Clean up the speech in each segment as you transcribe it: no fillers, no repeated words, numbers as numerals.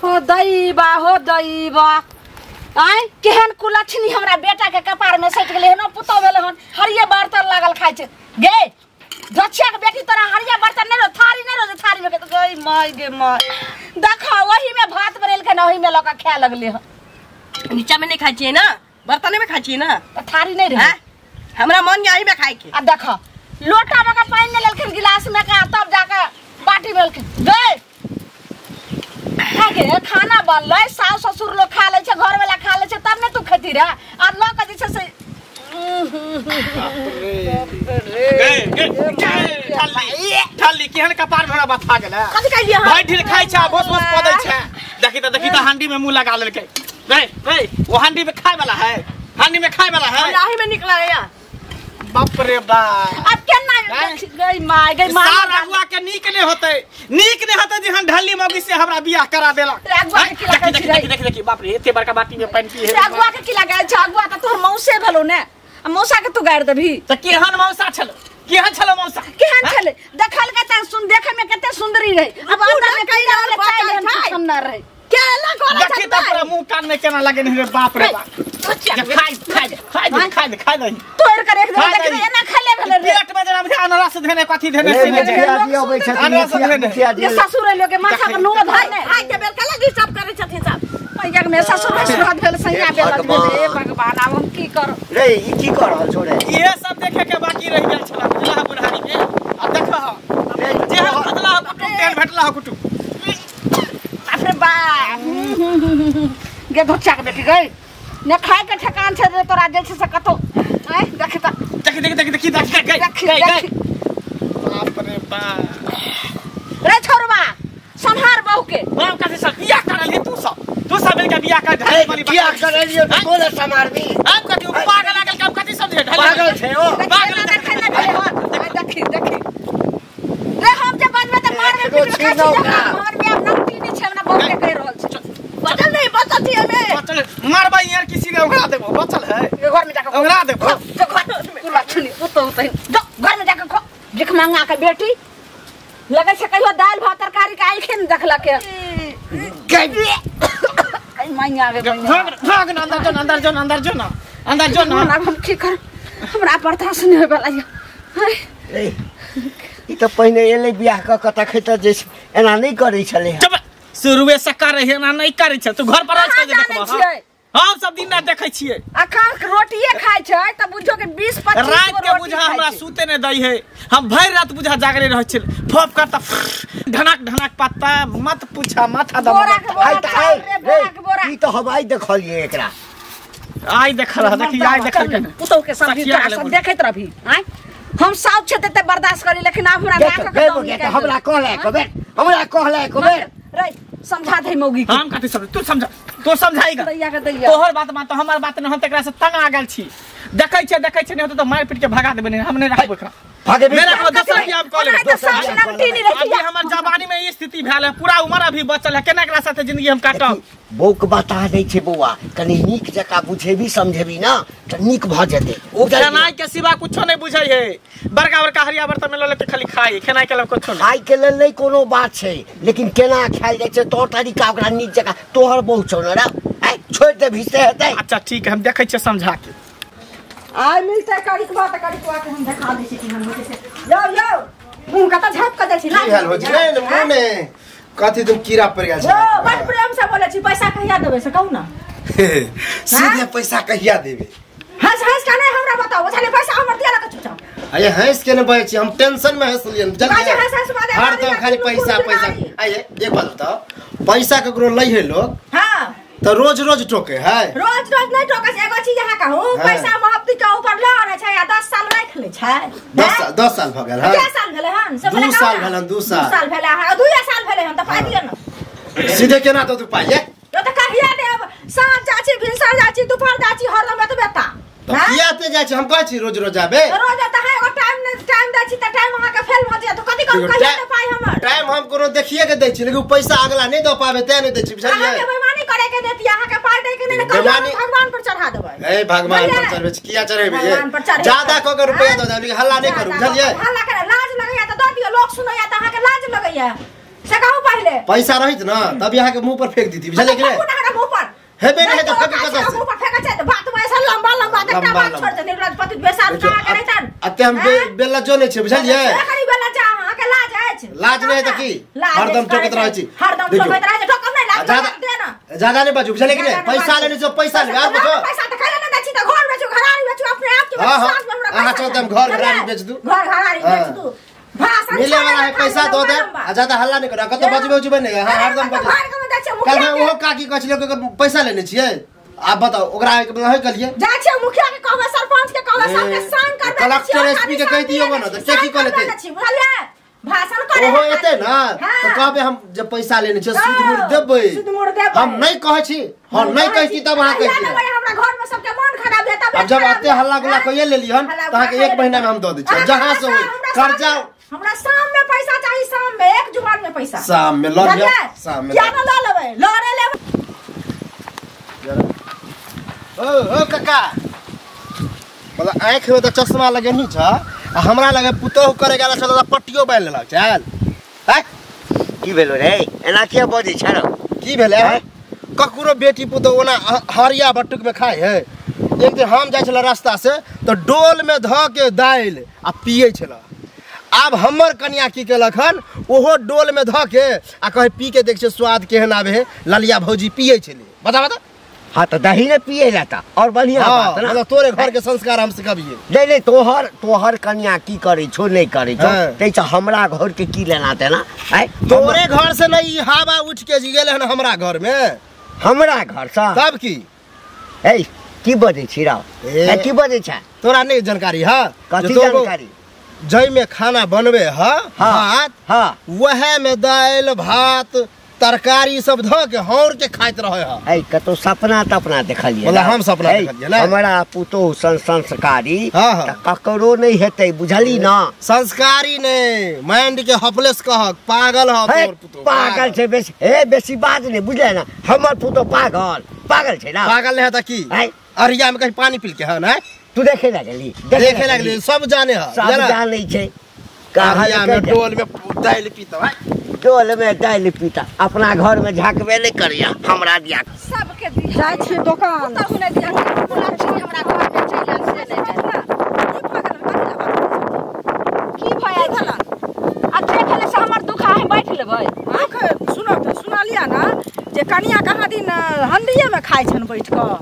हो दैबा हो दैबा आय केहन कुलक्षणी हमरा बेटा के कपार में सटि गेलै हन पुतौ भेलै हन हरिये बर्तन लागल खाइ छै गे दक्षिया के बेटी तोरा हरिया बर्तन नहीं रहो थारी नहीं रहो थारी में गई my गे my देखा वही में भात बनेलकै न ओही में लऽ के खाए लगलै हन नीचा में नहीं खाइ छियै ना बर्तने में खाइ छियै ना त थारी नहीं रहे हमरा मन यही में खाइ के आ देखा लोटा में के पानी नहीं लेलखिन गिलास में के तब जाके बाटी में लेलखिन गे गे खाना बनलै सास ससुर लोग खा लै छै घर वाला खा लै छै तब ने तू खेती रह आ लऽ के जे छै से ठल्ली केहन कपार भरा बथा गेलै कथि कहलियै अहाँ भाई ढील खाइ छै भोस भोस कऽ दै छै देखी त हांडी में मुंह लगा लेलकै रे रे वो हांडी में खाय वाला है हांडी में खाय वाला है हमरा में निकला रे बाप रे बाप अब केना गई my गई my साल अगुआ के नीक नहीं होतै नीक नहीं होतै जेहन ढल्ली मौगी से हमरा बियाह करा देलक अगुआ के की लगै छै देखी देखी देखी बाप रे एते बड़का बाटी में पानि पी है अगुआ के की लगै छै अगुआ त तोहर मौसे भेलौ ने आ मौसा के तू गारि देबही त केहन मौसा छल केहन छल मौसा केहन छलै देखल के त सुन देखे में कते सुंदरी रहे अब अंदर में कई रहल चाइल हम ना रहे केला कोला देखी त पूरा मुंह कान में केना लगे रे बाप रे बाप खाइ खाइ खाइ खाइ खाइ दही तोड़ कर एक दिन देख एना खाले भेलै रे पेट में जेना बुझा अनरस धेने कथी धेने से मुखिया जी अबै छथिन मुखिया जी ये ससुर लोग के माथा पर नो धर ने खाइ के बेर कला जी सब करै छथिन सब पैया में ससुर भसुर भेल सैया भेल हे भगवान आब हम की करब रे ई की कर रहल छौ रे इहे सब देखे के बाकी रह गेल छला बुझला बुढ़ारी के आ देख जेहन खतला कुटुम तेहन भेटला कुटुम बाप रे बाप गे धोचा के बेटी गई ने खाए के ठेकान छै रे तोरा जे छै से कतो आय देख त देख देख देख देख देख देख गई देख बाप रे बाप रे छोरवा संहार बहू के बाप कथि सब बियाह करल तू सब मिलके बियाह कर ढाई वाली बियाह करलियो त कोना संहारबी आप कथि उ पागल लागल कब कथि समझे ढाई पागल छै ओ पागल देखै ना भेलै हन देखी देखी रे हम जे बजबै त मारबै पिटबै हमर बियाह नमती नै छै हमरा बहू के कहि रहल छै बचल नहीं बचल छी हमे बचल मारबै यार किसी ने उंगरा देबो बचल है घर में जाके उंगरा देबो जो घर पूरा छुनी उतो उतो जो घर में जाके खो भिख मांगा के बेटी लगै छै कहियो दालि भात तरकारी के आँखे ने देखलक के मैया गे भाग भाग ना अंदर जो ना अंदर जो ना अंदर जो ना अंदर जो ना हम की कर हमरा बर्दाश्त नहीं होय वाला य ए ई त पहिने एलै बियाह क क तखै त जे एना नै करै छलै चुप शुरुए से करे है ना नहीं करे छै तू घर पर आइ छै देखबो हम सब दिन रात देखै छियै अखन रोटिए खाइ छै त बुझो के 20 25 रात के बुझा हमरा सुते नै दै है हम भरि रात बुझा जागले रहै छियै फप करता ढनक ढनक पत्ता मत पूछा माथा दबा बोरा के बोरा रे बोरा के बोरा ई त हम आइ देखलियै एकरा आइ देखल देखी आइ देखल के पुतौ के सब सब देखैत रहबी आइ हम साउथ छै त बर्दाश्त करी लेकिन आब हमरा नाक के दम निकाल हमरा कहला एक बेर हमरा कहला एक बेर रे समझा दे मौगी के हम कथि समझ तू समझा तू समझाएगा दैया के दैया तोहर बात मान तो हमर बात न हम तकरा से तंग आ गेल छी देखै छै नहीं होतै त मार पीट के भगा देबै नहीं हम नहीं राखबै एकरा भागे मेरा को दोसर की आप कॉल तो सास नमटी नहीं रही अभी हमर जवानी में ई स्थिति भेल है पूरा उम्र अभी बचल है केना एकरा साथे जिंदगी हम काटब बौक बता दै छै बौआ कनी नीक जकाँ बुझेबी समझेबी ना त नीक भ जेतै ओ खेनाइ के सिवा कुछो नहीं बुझै है बड़का बड़का हरिया बर्तन में ल लेते खाली खाई खेनाइ के लेल कुछो नहीं खाइ के लेल नहीं कोनो बात छै लेकिन केना खायल जाइ छै तौर तरीका ओकरा नीक जकाँ तोहर बहु छौ ने रे आइ छोड़ि देबही से हेतै अच्छा ठीक है हम देखै छियै समझा के आइ मिलतै करिकबा त करिकबा के हम देखा दै छी कि हम होतै से यौ यौ मुँह कतऽ झाँप के दै छी की भेल हो छै ने मुँह में कथी तुम कीड़ा पड़ गेल छै यौ बड़ प्रेम से बोलै छी पैसा कहिया देबै से कहू ना सीधे पैसा कहिया देबै हंस हंस के नहीं हमरा बताओ बुझलियै पैसा हमर दिया लगा चुपचाप अरे हंस के ने बजै छी हम टेंशन में हंसलियन बुझलियै हंस हंस बाजै हरदम खाली पैसा पैसा आइए एक बात बताओ पैसा ककरो लै है लोग हां तो रोज रोज टोके है रोज रोज नहीं टोके छै एगो चीज अहाँ कहू पैसा मोहब्बत के ऊपर ल आनै छै आ 10 साल राखि लै छै 10 साल भ गेल हां 10 साल भेलै हन से 2 साल भेलै 2 साल 2 साल भेलै हां 2 साल भेलै हन त पाइ दिअ न सीधे केना तो तू पाइ यो त कहिया देब साँझ जाची भिनसर जाची दुपहर जाची हरदम एतबे ता त किया ते जाइ छी हम कहै छी रोज रोज आबे रोज त अहाँ एगो टाइम टाइम दै छी त टाइम अहाँ के फेल भ जाय त कथि करू कहिया दे पाइ हमर टाइम हम कोनो देखिए के दै छी लेकिन पैसा अगला नहीं the पाबे ते नहीं दै छी बुझलियै अहाँ के बेईमानी करे के देती अहाँ के पाइ दै के नहीं कहियो भगवान पर चढ़ा देबै ए भगवान पर चढ़बै छी किया चढ़ेबै ज्यादा क के रुपया the देबै हल्ला नहीं करू बुझलियै हल्ला करे लाज लगैया त the दियौ लोक सुनैया त अहाँ के लाज लगैया से कहू पहिले पैसा रहित ना तब यहाँ के मुंह पर फेंक दीती बुझलिए कि नहीं हमरा मुंह पर हेबे नहीं त फेंक कत से मुंह पर फेंक छै त बात में ऐसा लंबा लंबा देखता बात छोड़ दे निर्लज पति बेसार का करे तन अते हम बेला जो नहीं छै बुझलिए करी बेला जा अहाँ के लाज अछि लाज नहीं त की हरदम टोकत रहै छी हरदम टोकत रहै छी ठोकम नहीं लाज दे ना ज्यादा नहीं बाजू बुझलिए कि नहीं पैसा लेने छौ पैसा ले यार बचो पैसा त खाले ना दै छी त घर बेचू घरारी बेचू अपने आप के विश्वास में हमरा अहाँ चलते हम घर घरारी बेच दू घर घरारी बेच दू भाषण मिले वाला है पैसा दो दे आ ज्यादा हल्ला नहीं करा कत बजबे उजबे नहीं हां हरदम बजे कल मैं ओहो काकी कहै छलै कि पैसा लेने छियै आप बताओ ओकरा एक नहीं कहलिए जा छै मुखिया के कहबै सरपंच के कहबै सबके संग करबै कलेक्टर एसपी के कह दियो ना त के की कह लेते बुझलिए भाषण करे ओहो एते ना त कहबे हम जे पैसा लेने छियै सूद मूर देबै सूद मूर देबै हम नहीं कहै छी हम नहीं कहै छी तब अहाँ कहै छी हमरा घर में सबके मन खराब हेता अब जब एते हल्ला गुल्ला कइए लेली हन त अहाँ के एक महीना में हम the they छी जहां से होई कर्जा हमरा शाम में पैसा चाहिए शाम में एक जुगाड़ में पैसा शाम में ल लियो शाम में क्या ना ल लेबै लड़े लेबै ओ ओ काका मतलब आँख में त चश्मा लगेनी छ आ हमरा लगे पुतोह करे गेला छ त पट्टियो बान्हि लेलक चल हैं की भेलो रे एना के बजै छ रौ की भेलै ककरो बेटी पुतोह ओना हरिया बटुक में खाय है एक दिन हम जाइ छल रास्ता से त डोल में ध के दालि आ पियै छल आब हमर कनिया की केलक हन ओहो डोल में ध के आ कहे पी के देख छै स्वाद केहन आबे है ललिया भौजी पियै छलै बता बता हाँ तो दही ने पिए जाता और बढ़िया बात ना मतलब तोरे घर के संस्कार हम सिखबिए नहीं नहीं तोहर तोहर कन्या की करे छो नहीं करे छो तै से हमरा घर के की लेना देना है तोरे घर से नहीं हवा उठ के जी गेल हन हमरा घर में हमरा घर से तब की ए की बजै छी राव ए की बजै छ तोरा नहीं जानकारी है कथी जानकारी जई में खाना बनबे है भात हां वह में दाल भात तरकारी सब ध के हौर के खाइत रहे है ए कतो सपना तपना देखलिए मतलब हम सपना देखलिए ना हमरा पुतोह संस्कारी त ककरो नहीं हेतै बुझली ना संस्कारी नहीं माइंड के हपलेस कहक पागल ह तोर पुतोह पागल छै बेसी ए बेसी बात नहीं बुझले ना हमर पुतोह पागल पागल छै ना पागल नहीं है त की अरिया में कहीं पानी पिल के है ना तू देखे लागली देखे लागली सब जाने है सब जानै छै अरिया में डोल में दालि पीता है डोल में दालि पीता अपना घर में झाकबे नहीं करिया हमरा दिया सबके दिया जाइ छी दुकान पुतहु नै दिया लक्ष्मी हमरा घर में चलि आयल से नहीं जाय की भय भेलन आ देखले से हमर दुख आहे बैठ लेबै दुख सुनो त सुना लिया ना जे कनिया कहाँ दिन हंडिये में खाइ छन बैठ क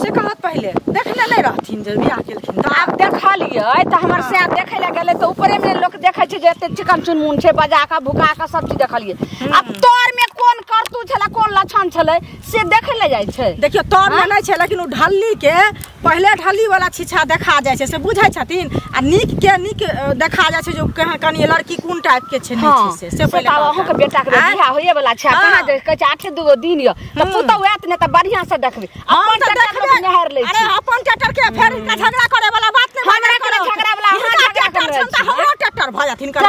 से कहत पहिले देखने नहीं रहथिन जे बियाह केलखिन त आब देखलियै त हमर से देखै ला गेलै त ऊपरे में लोक देखै छै जे एते चिकन चुनमुन छै बजा के भुका के सब चीज देखलियै अब तोर में कोन करतू छला कोन लक्षण छलै से देखै ला जाइ छै देखियो तोर में नहीं छै लेकिन उ ढल्ली के पहले ढल्ली वाला छिछा देखा जाइ छै से बुझै छथिन आ नीक के नीक देखा जाइ छै जो कनि लड़की कोन टाइप के छै नहीं छै से पहिले अहूँ के बेटा के बियाह होइए वाला छै कहाँ जे कहै छै 8 2 दिन य त पुतहु आयत ने त बढ़िया से देखबै अपन ट्रैक्टर लोक निहार लै छै अरे अपन ट्रैक्टर के फेर इनका झगड़ा करे वाला बात नहीं हमरा के झगड़ा वाला अहाँ झगड़ा करे त हमरो ट्रैक्टर भ जाथिन कर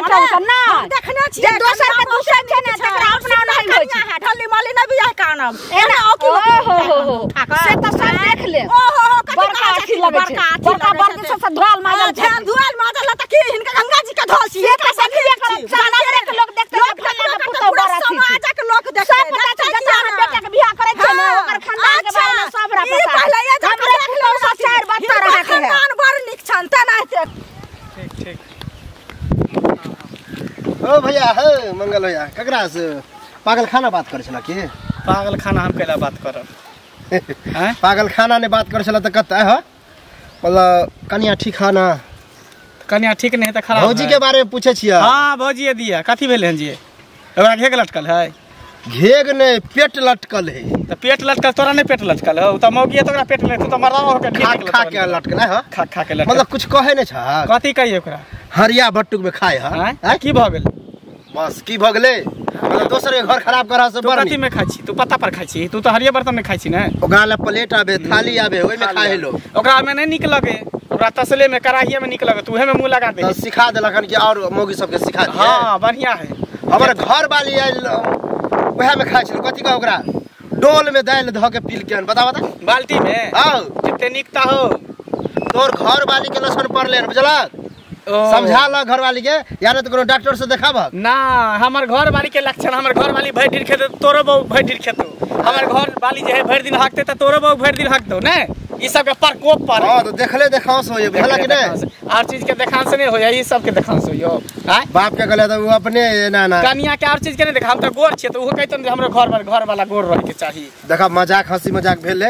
ना देखने छी जे दोसर के दूसर छै ने तकरा अपना नहीं होइ छै ढल्ली माली नहीं बियाह कानब एना ओ हो हो हो से त सब देख ले ओ हो हो बड़का अथी लगै छै बड़का बर्तन सब धोल माजल छै धोल माजल त की हिनका गंगा जी के धोल छी से त देखबे करत समाजक के लोक देखते लोक पुतहु बड़ अथी समाजक लोक देखते सब पता छै जतऽ अहाँ बेटा के बियाह करै छै ने ओकर खानदान के बारे में सब पता ई पहिले ये हमरे पुतहु से चार बच्चा रहा के है खानदान बड़ नीक छन त नाते ठीक ठीक ओ भैया हे मंगल भैया ककरा से पागल खाना बात करै छला की पागल खाना हम कैला बात करब पागल खाना ने बात कर छला त कत है मतलब कनिया ठीक है ना कनिया ठीक नहीं त खराब भौजी के बारे में पूछे छियै हां भौजी दिया कथी भेल हन जी ओकरा घेग लटकल है घेग ने पेट लटकल है त पेट लटकल तोरा नहीं पेट लटकल हो त मौगी त ओकरा पेट ले तू त मरदा हो के खा खा के लटकल है खा खा के लटकल मतलब कुछ कहे नै छ कथी कहिए ओकरा हरिया बटुक में खाए है की भ गेल बस की भ गेलै मतलब दोसर के घर खराब करा से तू कथी में खाइ छी तू पत्ता पर खाइ छी तू त हरिया बर्तन में खाइ छी ने ओकरा ले प्लेट आबे थाली आबे ओइ में खाए लो ओकरा में नहीं नीक लगे ओकरा तसले में कड़ाहिए में नीक लगे तू उहे में मुंह लगा दे त सिखा देलक हन कि और मौगी सब के सिखा दिए हां बढ़िया है हमर घर वाली आइल ओहे में खाइ छल कथी कह ओकरा डोल में दाल ध के पील के बता बता बाल्टी में हां जितने नीक ता हो तोर घर वाली के लक्षण पड़ले बुझलक समझा ल घरवाली के या न त कोनो डॉक्टर से देखाबह ना। हमर घरवाली के लक्षण, हमर घरवाली भरि दिन खेतौ तोरो बहु भरि दिन खेतौ, हमर घरवाली जे है भरि दिन हकते त तोरो बहु भरि दिन हकतौ ने। ई सब के प्रकोप पर हां तो देखले देखांस होय भला कि नहीं? हर चीज के देखांस नहीं होय, ई सब के देखांस होय। हां बाप के गले त उ अपने ना ना कनिया के और चीज के नहीं देखा। हम त गोर छियै त उहो कहतन जे हमरो घर पर घर वाला गोर रहे के चाही। देखा मजाक हंसी मजाक भेले,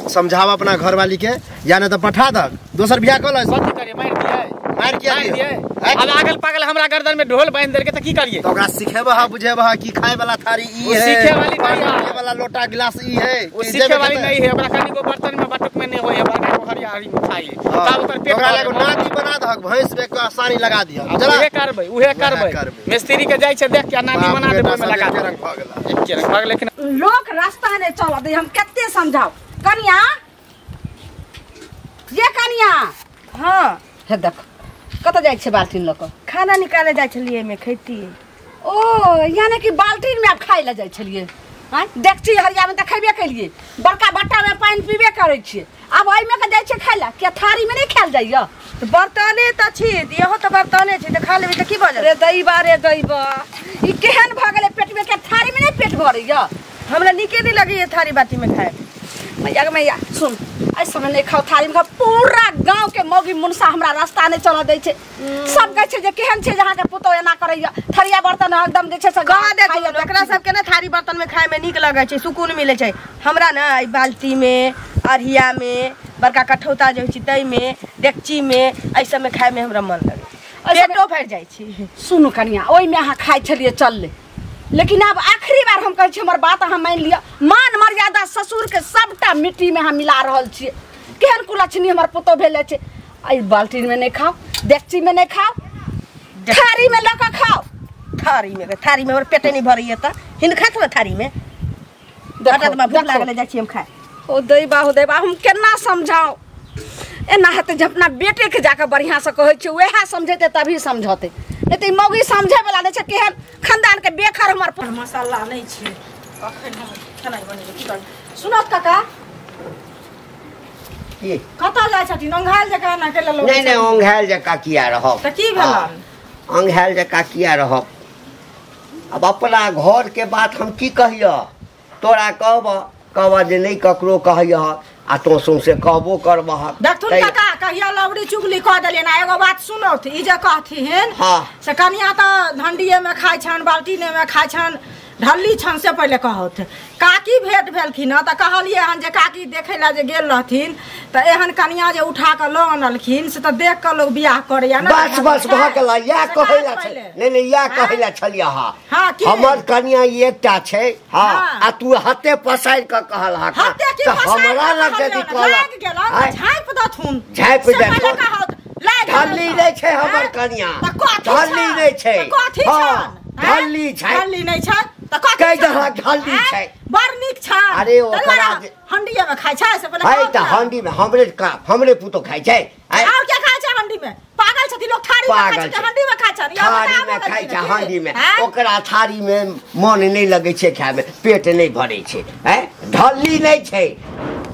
समझाव अपना घरवाली के या न त पठा दक दोसर बियाह क ल। कथि करिए? मार दिए, मार किया दिए? अब आगल पागल हमरा गर्दन में ढोल बांध देलके त की करिए? त ओकरा सिखेबह बुझेबह कि खाए वाला थारी ई है, सीखे वाली नहीं है, खाए वाला लोटा गिलास ई है, ओ सीखे वाली नहीं है। ओकरा कनी को बर्तन में बटुक में नहीं होय, बड़का को हरिया हरी में खाई तब ओकर पेट। ओकरा एगो नादी बना दहक, भैंस में के आसानी लगा दिया। उहे करबै, उहे करबै। मिस्त्री के जाय छै देख के नादी बना देबै में लगा देबै। रंग भ गेला, एक रंग भ गेल। लेकिन लोक रास्ता नहीं चलत दे, हम कते समझाउ कनिया, ये कनिया। हां हे देख कत जाइ छै बाल्टीन लऽ कऽ? खाना निकाले जाइ छलियै एहिमे खैतियै। ओ यानी कि बाल्टीन में आब खाइ लए जाइ छलियै? आँय देखची हरिया में तऽ खेबे केलियै, बड़का बट्टा में पानि पीबे करै छियै, आब एहिमे के जाइ छियै खाइ लए? किया थारी में नहि खायल जाइया? तऽ बर्तने तऽ छी, इहो तऽ बर्तने छी, तऽ खा लेबै तऽ की भऽ जेतै? रे दैबा, रे दैबा, ई केहन भऽ गेलै पेटमे के थारी में नहि पेट भरैया? हमरा नीके नहि लगैया थारी बाटी में खाय। मैया गे मैया सुन, एहि समय नहि खाउ थारी में खाउ। पूरा गाँव के मौगी मुनसा हमरा रास्ता नहि चलऽ दै छै। सब कहै छै जे केहन छै जे अहाँके पुतोहु एना करैया, थरिया बर्तन एकदम जे छै से कह देथुन। ओकरा सबके ने थारी बर्तन में खाय में नीक लगै छै, सुकून मिलै छै। हमरा ने एहि बाल्टी में, अरिया में, बड़का कठौता जे होइ छै ताहिमे, डेकची में, एहि सबमे खाय में हमरा मन लगै, पेटो भरि जाइ छै। सुनू कनिया, ओहिमे अहाँ खाइ छलियै चललै, लेकिन आब आखिरी बार हम कहै छी, हमर बात अहाँ मानि लिअ। मान मर्यादा ससुर के सबटा मिट्टी में हम मिला रहल छियै। केहन कुलक्षणी हमर पुतोहु भेल छै। एहि बाल्टीन में नहीं खाओ, डेकची में नहीं खाओ, थारी में लऽ कऽ खाओ। थारी में, थारी में हमर पेटे नहीं भरैया तऽ हिन खात ने थारी में। भूख लागल जाइ छी हम खाय। ओ दैबा, हो दैबा, हम केना समझाउ? एना हेतै जे अपना बेटे के जाकऽ बढ़िआँ से कहै छियै, वएह समझेतै तभी समझतै, नहीं तऽ मौगी समझे वाला नहीं छै। केहन खानदान के बेखर हमर। मसाला नहीं छै अखन हम खेनाइ बनेबै की करबै? सुनत काका की कतऽ जाइ छथिन? ओंघायल जकाँ ना के नहीं नहीं, ओंघायल जकाँ किया रहब? तऽ की भेलन? ओंघायल जकाँ किया रहब? अब अपना घर के बात हम की कहियह? तोरा कहबह कहबह जे नहीं ककरो कहियह, आ तो सौंसे कहबो करबह। देखथुन काका कहिया लवड़ी चुगली कह देलियै ना। एगो बात सुनौथ, ई जे कहथिन हां से कनिया तऽ हंडिये में खाइ छन, बाल्टीने में खाइ छन, ढल्ली छन, से पहिले कहौथ। काकी भेंट भेलखिन हँ तऽ कहलियै हन जे काकी देखै लए जे गेल रहथिन तऽ एहन कनिया जे उठा कऽ लऽ अनलखिन से तऽ देख कऽ लोक बियाह करैया ने। बस बस भऽ गेल, इएह कहै लए छल। नहीं नहीं, इएह कहै लए छलियै। हां हमर कनिया एकटा छै। हां आ तू हाथे पसारि कऽ कहल हा तऽ हमरा लग यदि कहलक झाँपि देथुन, झाँपि देथुन। ढल्ली नहि छै हमर कनिया, ढल्ली नहि छै। हां ढल्ली छै, ढल्ली नहि छै तऽ कथी कहि दहक ढल्ली छै, बड़ नीक छै। अरे ओकरा हंडिये में खाइ छै से पहिले है तऽ हंडी में हमरे हमरे पुतोह खाइ छै। और क्या खाइ छै हंडी में? पागल छथिन लोक, थारी में खाइ छै, हंडी में खाइ छै? थारी में खाइ छै, हंडी में। ओकरा थारी में मन नहि लगै छै खाय में, पेट नहि भरै छै। हैं ढल्ली नहि छै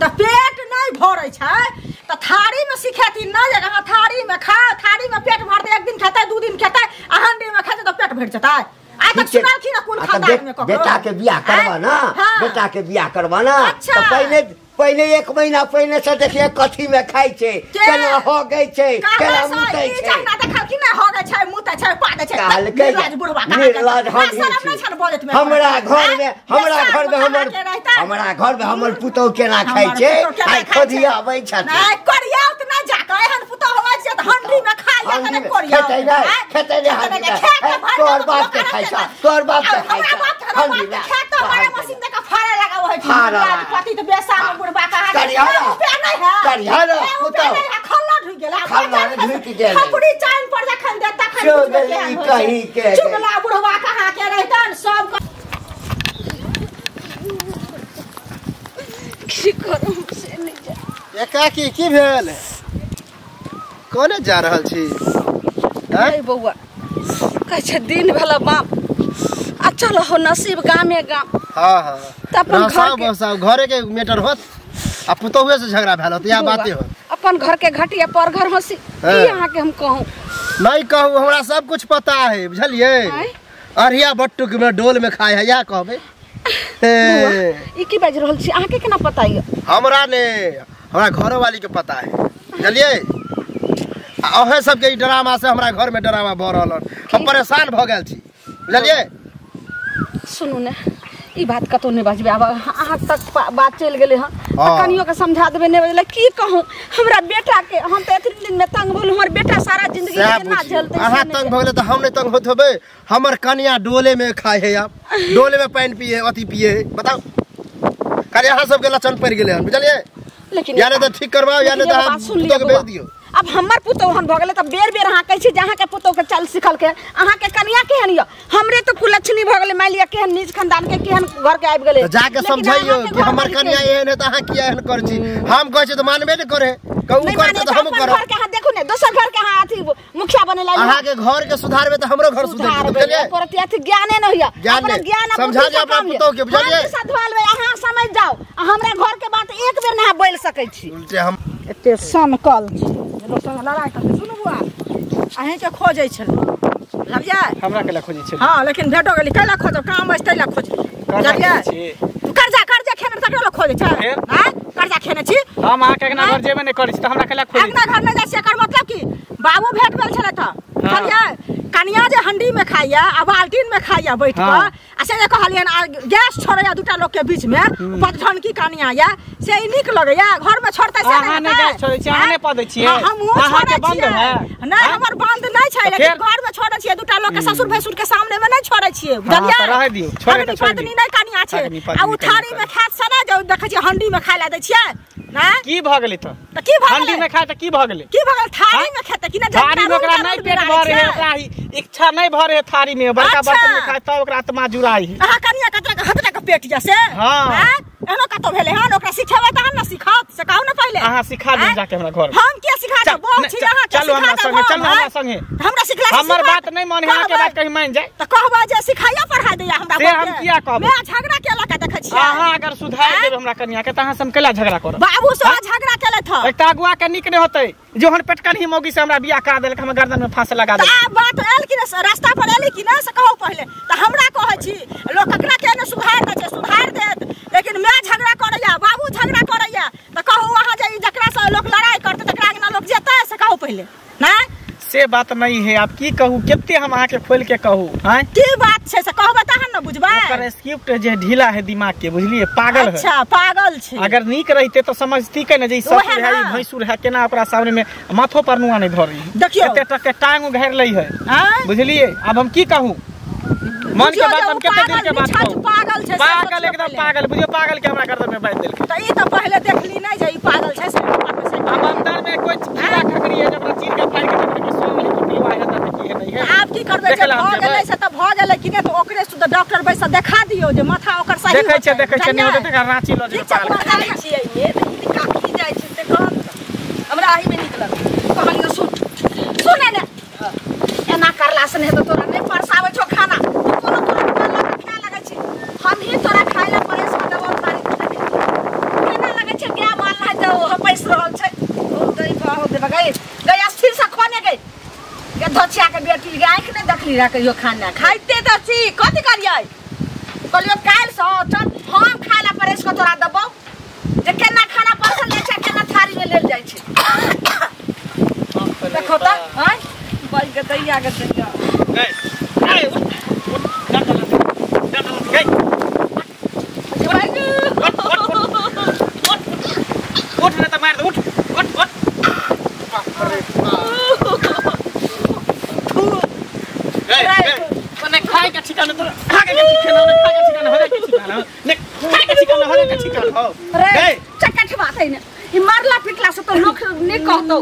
तऽ पेट नहि भरै छै तऽ थारी में सिखेथिन ना जे अहाँ थारी में खाओ, थारी में पेट भरतै। एक दिन खेतै, दू दिन खेतै, आ हंडी में खेतै तऽ पेट भरि जेतै। आइ तक सुनलखिन कोन खानदान में ककरो? बेटा के बियाह करबा ना, बेटा के बियाह करबा ना तऽ पहिले पहिले एक महीना पहिले से देखिए कथी में खाइ छै, केना हो गई छै, केना मुतै छै। जहना देखलखिन ना हो गई छै, मुतै छै, पादै छै। कहलकै निर्लज हम हमरा घर में, हमरा घर में हमर, हमरा घर में हमर पुतोह केना खाइ छै, आइ खोजिया आबै छथिन। नै करिया उतना जाके एहन पुतोह होय छै तऽ हंडी में खाइ या तऽ करिया खेतै नै, खेतै नै हंडी में। तोहर बाप के खाइ छै, तोहर बाप के खाइ छै हंडी में। खेत तऽ बड़ा मशीन दे के फाड़े लगाबै है। पति तऽ बेसा में बुढ़बा का चुगला बुढ़वा कहाँ के रहतन सब। की करू से नहीं जा। एकाकी की भेल? कोने जा रहल छी? अरे बौआ कहै छै दिन भेल बाप आ चल हो नसीब गामे गाम। हाँ हाँ त अपन घर के बस घरे के मैटर होत आ पुतोहुए से झगड़ा भेल होत, इएह बाते होत। अपन घर के घटिया पर घर हंसी की अहाँ के हम कहूं। नहीं कहू, हमरा सब कुछ पता है, बुझलिए? अरिया बट्टुक में डोल में खाए है, या कहबे? ई की बाजि रहल छी, अहाँ के केना पता य? हमरा ने, हमरा घरो वाली के पता है, बुझलिए? अहे सबके ई ड्रामा से हमरा घर में ड्रामा भ रहल, हम परेशान भ गेल छी, बुझलिए? सुनू ने, ई बात कतौ नहीं बाजबे, आब अहाँ तक बात चलि गेलै हँ, कनियो के समझा देबै नहीं बजलै। की कहूँ हमरा बेटा के, हम तऽ एतनी दिन में तंग भेलहुँ, हमर बेटा सारा जिंदगी केना झेलतै। अहाँ तंग भऽ गेलै तऽ हम नहीं तंग होइत होबै। हमर कनिया डोले में खाइ है, आब डोले में पानि पिए, अथी पिए है, बताउ। खाली अहाँ सबके लक्षण पड़ि गेलै हन, बुझलिए? लेकिन या नहीं तऽ ठीक करबाउ, या नहीं तऽ अहाँ पुतोहके भेज दियौ। अब हमर पुतोह हन भऽ गेलै तऽ बेर बेर अहाँ कहै छी जे अहाँके पुतोहके चाल सिखलकै, अहाँके कनिया केहन यऽ? हमरे तऽ कुलक्षणी भऽ गेलै, मानि लिअ केहन नीच खानदान के केहन घर के आबि गेलै। जाके समझाइयो कि हमर कनिया एहन है तऽ अहाँ किया एहन करै छी? हम कहै छी तऽ मानबे नहि करै, कहू करतै तऽ हमहूँ करब। घर के अहाँ देखू ने, दोसर घर के अहाँ अथी मुखिया बने ला। अहाँके घर के सुधारबै तऽ हमरो घर सुधरतै, बुझलियै? करत अथी ज्ञाने नहि होइया, अपना ज्ञान समझा दियौ अपना पुतोहके, बुझलियै? सधवालबै, अहाँ समझ जाउ, हमरा घर के बात एक बेर नहि बोलि सकै छी। उल्टे हम एते सनकल छी, लोक संग लड़ाइ करतै। सुनू बुआ, अहीँके खोजै छलहुँ, बुझलियै? हमरा कैला खोजै छलियै? हँ, लेकिन भेटो गेली। कैला खोजब? काम अछि तैला खोजली, बुझलियै? कर्जा कर्जा खेने तकरो लोक खोजै छै। आँय, कर्जा खेने छी हम? अहाँके अंगना घर जेबे नहि करै छी तऽ हमरा कैला खोजै? अंगना घर नहि जाइ छी एकर मतलब की? बाबू भेट गेल छलै तऽ, बुझलियै? कनिया जे हंडी में खाइया आ बाल्टीन में खाइया बैठ कऽ, आ से जे कहलियनि गैस छोड़ैया दूटा लोक के बीच में, पदठनकी कनिया या, से ई नीक लगैया? घर में छोड़तै से अहाँ नहि गैस छोड़ै छी, अहाँ नहि पदै छियै? हमहूँ छोड़ै छियै। नहि, हमर बंद नहि छै, लेकिन घर में छोड़ै छियै दूटा लोक के, ससुर भैंसुर के सामने में नहि छोड़ै छियै, बुझलियै? रहै दियौ, छोड़ै तऽ छोड़ि पत्नी नहि कनिया छै, आ ओ थारी में खायत से नहि, जे देखै छियै हंडी में खाय लए दै छियै। की भऽ गेलै तऽ? की भऽ गेलै? हंडी में खाय तऽ की भऽ गेलै? की भऽ गेलै? थारी में खेतै कि नहि? थारी में ओकरा नहि पेट भरै है, ओकरा इच्छा नहीं भरे है थारी में, बड़का बर्तन में खाय तब ओकरा आत्मा जुड़ाई है। अहाँ कनिया कतरा हतरा के पेट या से? हां, एहनो कतौ भेलै हन? ओकरा सिखेबै तहन ने सिखत, से कहू ने पहिले। अहाँ सिखा दियौ जाके हमरा घर। हम किया सिखा देब? बहुत छी अहाँ के, चलू हमरा संगे, चलू हमरा संगे। हमरा सिखला से हमर बात नहीं माने, अहाँ के बात कहीं मान जाए त कहबै जे सिखाइया पढ़ा दैया हमरा। से हम किया कहबै? मैं झगड़ा केला के देखै छियै। अहाँ अगर सुधार देब हमरा कनिया के त अहाँ से हम केला झगड़ा करब? बाबू से झगड़ा केलथि ह। एकटा अगुआ के नीक नहीं होतै, जोहन पेटकनही मौगी से हमरा बियाह करा देलक, हमर गर्दन में फांस लगा देलक। आ बात आयल कि ने, रास्ता पर एली कि ने, से कहू पहिले। त हमरा कहै छी लोक ककरा के ने सुधार दै छै, सुधार देत, लेकिन मैं झगड़ा करैया, बाबू झगड़ा करैया, त कहू अहाँ जे जकरा से लोक लड़ाई करतै तकरा अंगना लोक जेतै, से कहू पहिले। नहि से बात नहीं है। आप की कहू, कते हम अहाँ के खोल के कहू? हैं की बात छै से कहबै तहन न बुझबै। ओकर स्क्रिप्ट जे ढीला है दिमाग के, बुझलिए? पागल है। अच्छा, पागल छै। अगर नीक रहते तो समझती के न जे ससुर है, भैंसुर है, केना ओकरा सामने में माथो पर नुआ नहीं धरी। देखियौ एते तक के टांग उघारि लै है, बुझलिए? अब हम की कहू, मन के बात हम कते दिल के बात कहू। पागल छै, पागल, एकदम पागल, बुझियो पागल के हमरा गर्दन में बांधि देलकै। त ई त पहिले देखली नहीं जे ई पागल छै, से अब अंदर में कोई कीड़ा खकरी है, जब चीर के फाड़ के देखबै कि सोन की पिलुआ है त की है नहीं है। आब की करबै? जे भ गेलै से त भ गेलै कि ने, त ओकरे सुध डॉक्टर बैस देखा दियौ जे माथा ओकर सही देखै छै, देखै छै नहीं होतै त रांची ल जेबै। पागल छियै ये, काकी जाइ छै से कहब हमरा एही में नीक लगै। कहलियौ सुन सुने ने, एना करला से नहीं तो तोरा नहीं परसाबै छौ खाना, कोनो तोरा खाय लगै छै, हम ही तोरा खाय ला परेश के देबौ थारी। केना लगै छै गाय माल ना दो हम पैस रहल छै। ओ गई बाहो देबा गई गई स्थिर से खोने गई के धोचिया के बेटी गे, आंख नहीं देखली रा कहियो खाना खाइते त छी। कथि करियै? कहलियौ काल्हि से चल हम खाय ला परेश के तोरा देबौ, जे केना खाना परसल जाइ छै, केना थारी में लेल जाइ छै। देखो त हैं बाई के दैया के दैया। गई अरे उठ उठ, डंडा डंडा गई, उठ उठ उठ उठ, नहीं तो मार दे। उठ उठ उठ, बाप रे बाप। गई गई, ओने खाए के ठिकाना तोरा, खा के ठिकाना, ने खाए के ठिकाना, होरे के ठिकाना, ने खाए के ठिकाना, होरे के ठिकाना हो। रे चकठ बात है ने, ई मारला पिटला से तो लोक नहीं कहतौ।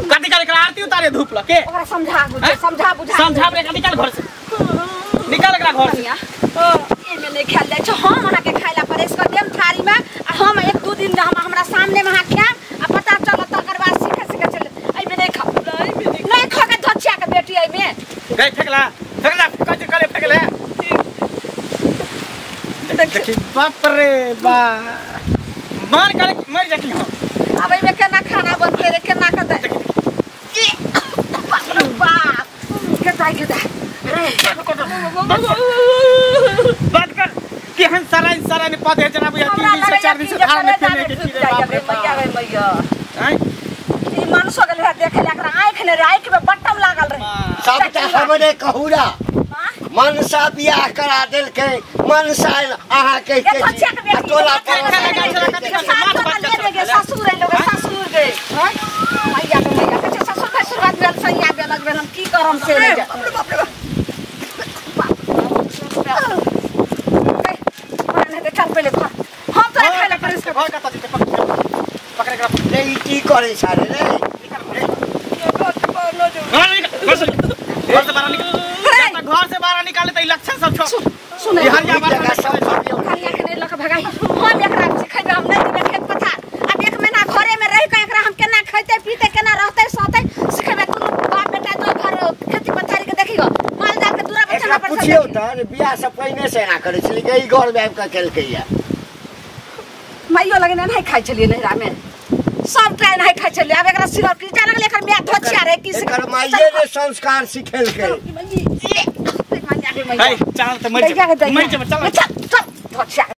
कथी करे आरती उतारे धूप ल के ओकरा समझा बुझा, समझा बुझा, समझा रे, निकाल घर से, निकाल एकरा घर से। एमे नहीं खायल जाइ छै, हम अहाँ के खाय ला परेश कर देम थारी में, आ हम एक दू दिन हम हमरा सामने में अहाँ खायब आ पता चलत तकर बाद सीखे सीखे चल। एमे नहीं खाओ, नहीं खा के धचिया के बेटी एमे गई। फेकला फेकला कथी करे फेकला, देखी बाप रे बा, मान करे मर जाती हम। अब एमे केना खाना बनतै रे, केना के दे? बाप रे बाप, दाई के रे बात कर केहन सारा सारा ने पद है जना बुझा 3 दिन से 4 दिन से धार में फेने के की रे बाप रे मैया रे मैया हैं ई मनसो गेल रहे देखे ला एकरा आंख ने रे आंख में बटम लागल रहे सबटा हमरे कहूरा मनसा बियाह करा देलकै मनसा अहाँ के टोला पर ससुर लोग ससुर गे मैया के मैया के ससुर भसुर बात भेल सैया बेलक भेल हम की करम से नहीं जा बाप रे बाप चल पहिले घर हम तोरा खाइ ला परेश घर कत जेते पकड़ के रे ई की करै छा रे घर से बाहर निकल घर से बाहर निकाले त इलेक्शन सब छो सुन हरिया बात सब कनिया के नहीं लक भगाई हम एकरा सिखेबै हम नहीं देबै खेत पथार अब एक महीना घरे में रह के एकरा हम केना खैते पीते केना रहते सहते सिखेबै दुनू बाप बेटा जो घर खेती पथारी के देखियो माल जाल के दूरा बचना पर पुछियो त बियाह से पहिने से एना करै छली के ई घर में आबि के केलकै या माइयो लगे नहीं खाइ छलियै नैहरा में सब ट्रेन है खाइ छलियै अब एकरा सिरप की जान लगले एकर माय धोछिया रे की एकर माइये ने संस्कार सिखेलकै है चल त मर जा चल चल चल धोछिया।